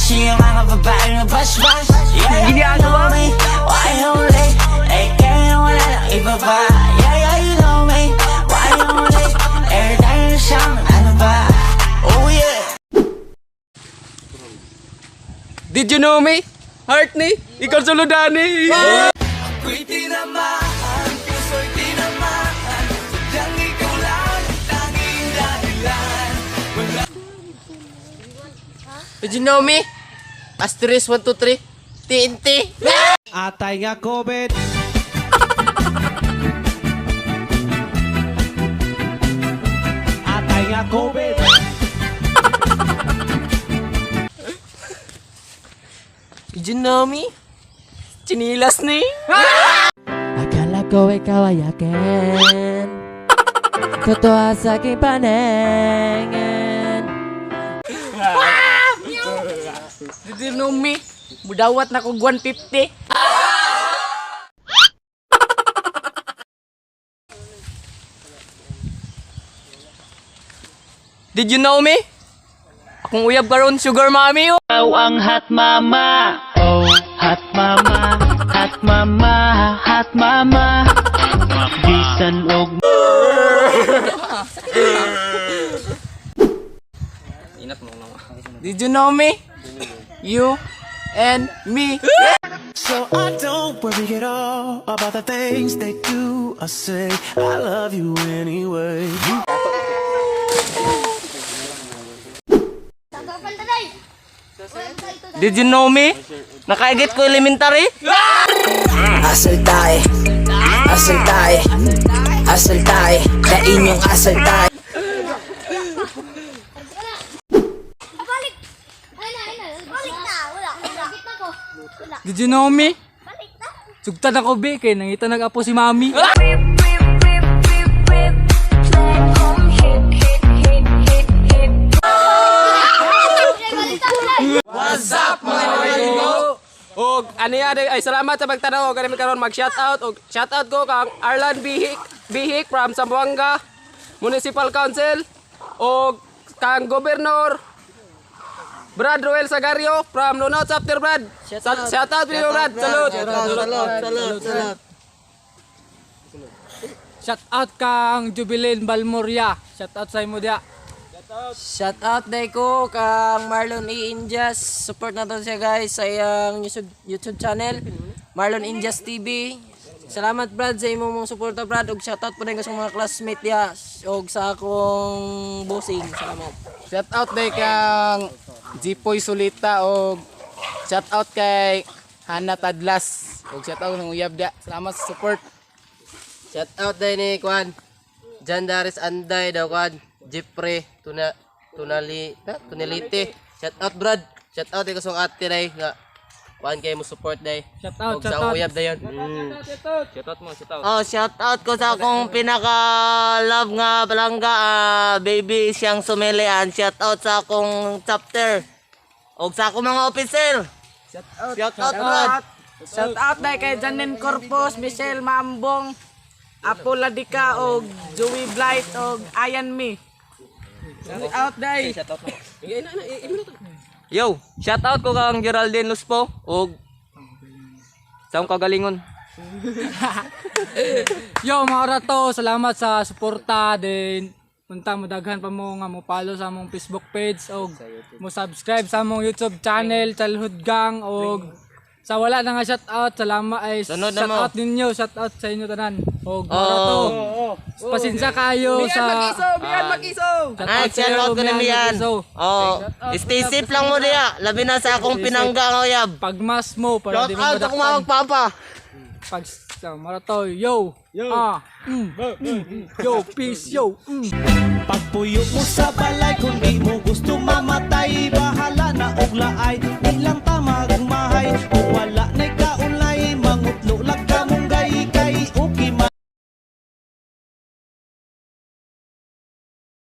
Flashy yung mga babae na bash bash. Yeah, you know me. Why only? Eh, kaya wala nang iba pa. Yeah, you know me. Why only? Every time you shout, ano ba? Oh yeah. Did you know me? Heart ni? Ikaw suludani. Ako'y tinamaan, puso'y tinamaan. Sadyang ikaw lang, tanging dahilan. Wala. Did you know me? Asterisk 1, 2, 3. TNT. Atay nga COVID. Atay nga COVID. Did you know me? Chinilas ni. Akala ko ikaw ay akin. Totoo sa aking paningin. Did you know me? Mudawat na kog 150. Did you know me? Akong uyab karon sugar mommy, oh. Ikaw ang hot mama. Oh, hot mama, hot mama, hot mama. Bisan og Inat mo naman. Did you know me? You and me. So I don't worry at all about the things they do or say. I love you anyway. Did you know me? Nakaigit ko elementary. Asal tayo, asal tayo, asal tayo, kain yung asal tayo. Balik! Ay na, ay na. Balik na. Wala. Wala. Gitna ko. Wala. Did you know me? Balik na. Sugtan ako be kay nangita nag-apo si mami. Balik na. Wala. Og ano yan, ay salamat sa pagtanaw og kanami karon mag shoutout og shoutout ko kang Arlan Bihik Bihik from Zamboanga Municipal Council og kang Governor Brad Roel Sagario from Lunao Chapter, Brad. Shoutout, shoutout niyo, Brad. Salute. Salute, salute. Shout out kang Jubilin Balmoria. Shout out sa imo dia. Shout out day ko kang Marlon E. Indias. Support na to siya, guys, sa iyang YouTube channel Marlon Indias TV. Salamat, Brad, sa imong mga suporta, Brad, ug shout out po din ko sa mga classmate diha ug sa akong bossing. Salamat. Shout out day kang Jipoy Sulita og shout out kay Hana Tadlas og shout out ng uyab dia. Salamat sa support. Shout out day ni Kwan. Jan Daris Anday daw Kwan. Jeffrey Tuna Tunali na Tunalite. Shout out, Brad. Shout out ko sa ate day nga Kwan kay mo support day. Shout out, Og shout sa out. uyab dayon. Shoutout mo, shoutout. Oh, shout out ko sa akong pinaka love nga palangga, baby siyang sumilian. Shout out sa akong chapter. Og sa akong mga officer. Shout out. Shout out, Brad. Shout out day kay Janin Corpus, Michelle Mambong, Apo Ladika og Joey Blight og Ayan Me. Shout out day. Yo, shoutout ko kang Geraldine Luspo og sa akong kagalingon. Yo mga rato, salamat sa suporta din. Punta mo daghan pa mo nga mo follow sa among Facebook page og mo subscribe sa among YouTube channel Childhood Gang og sa wala na nga shout out, salamat ay Sunod na shout mo. out ninyo, shout out sa inyo tanan. Og mga rato, pasensya kayo sa Bian Makiso. Shout Ay, out shout sa'yo, out ko na Mian Mian. Makiso. Oh, stay safe lang mo diya. Labi na sa akong pinangga nga uyab. Pagmas mo para Shout di mo out akong mga madakpan. magpapa. Pag sa marato, yo. Yo. Ah. Yo, peace, yo. Pagpuyo mo sa balay ko